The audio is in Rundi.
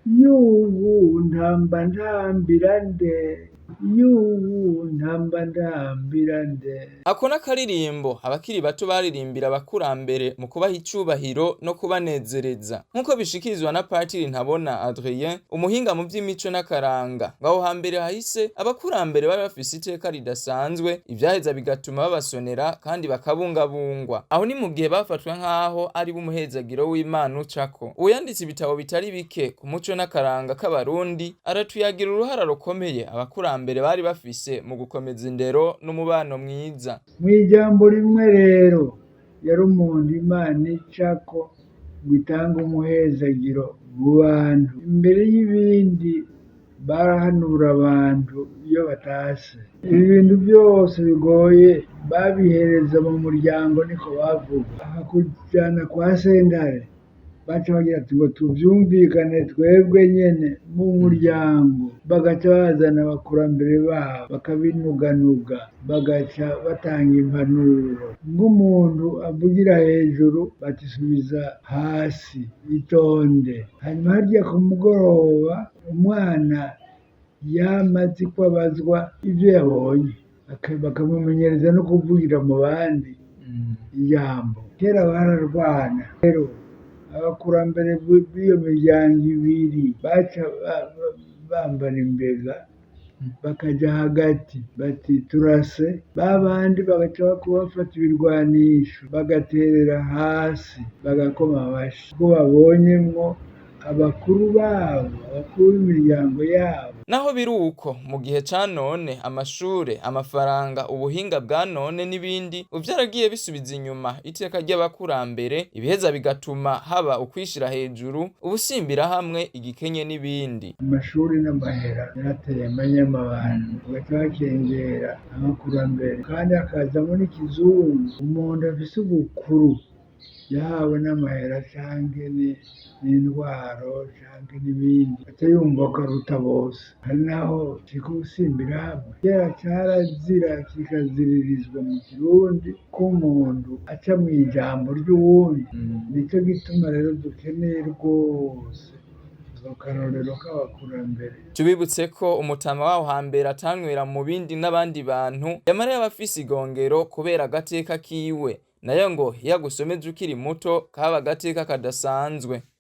Yubu ntamba ntambira nde? Yubu ntamba ntambira nde? Ako n'akaririmbo abakiri bato baririmbira abakurambere mu kubaha icubahiro no kubanezereza. Nk'uko bishikirizwa na Patiri Ntabona Adrien, umuhinga mu vy'imico n'akaranga, ngo aho hambere hahise abakurambere bari bafise iteka ridasanzwe, ivyaheza bigatuma babasonera kandi bakabungabungwa. Aho ni mu gihe bafatwa nk'aho ari bo umuhezagiro w'Imana ucako. Uwuyanditse ibitabo bitari bike ku muco n'akaranga k'Abarundi aratuyagira uruhara rukomeye abakurambere bari bafise mu gukomeza indero n'umubano mwiza. Mw'ijambo rimwe rero, yari umuntu Imana icako ngo itange umuhezagiro mu bantu. Imbere y'ibindi barahanura abantu iyo batase. Ibi bintu byose bigoye babihereza mu muryango, niko bavuga. Akakujana kwa sentare, baca bagira ati ngo tuvyumvikane twebwe nyene mu muryango, bagaca bazana abakurambere babo bakabinuganuga, bagaca batanga impanuro. Nk'umuntu avugira hejuru, bati subiza hasi, itonde. Hanyuma harya ku mugoroba umwana yama azi ko abazwa ivyo yabonye, bakamumenyereza no kuvugira mu bandi ijambo. Kera bararwana rero, abakurambere b'iyo miryango ibiri baca bambara imbega, bakaja hagati, bati turase. Babandi bagaca bafata ibirwanisho, bagaterera hasi, bagakoma amashi ko babonyemwo abakuru babo, abakuru b'imiryango yabo. Naho biri uko, mu gihe ca none amashure, amafaranga, ubuhinga bwa none n'ibindi vyaragiye bisubiza inyuma iteka ry'abakurambere, ibiheza bigatuma haba ukwishira hejuru, ubusimbirahamwe, igikenye n'ibindi. Amashuri n'amahera yarateye amanyama abantu, bagaca bakengera abakurambere, kandi hakazamwo n'ikizungu. Umuntu afise ubukuru yahawe n'amahera canke n'intwaro canke n'ibindi, aca yumva ko aruta bose. Hari naho cika ubusimbirahamwe. Kera carazira kikaziririzwa mu Kirundi ko umuntu aca mw'ijambo ry'uwundi. Nico gituma rero dukeneye rwose ako karorero k'abakurambere. Tubibutse ko umutama waho hambere atanywera mu bindi n'abandi bantu, yamara yaba afise igongero kubera agateka kiwe. Nayo ngo iyo agusomeje ukiri muto kaba agateka kadasanzwe.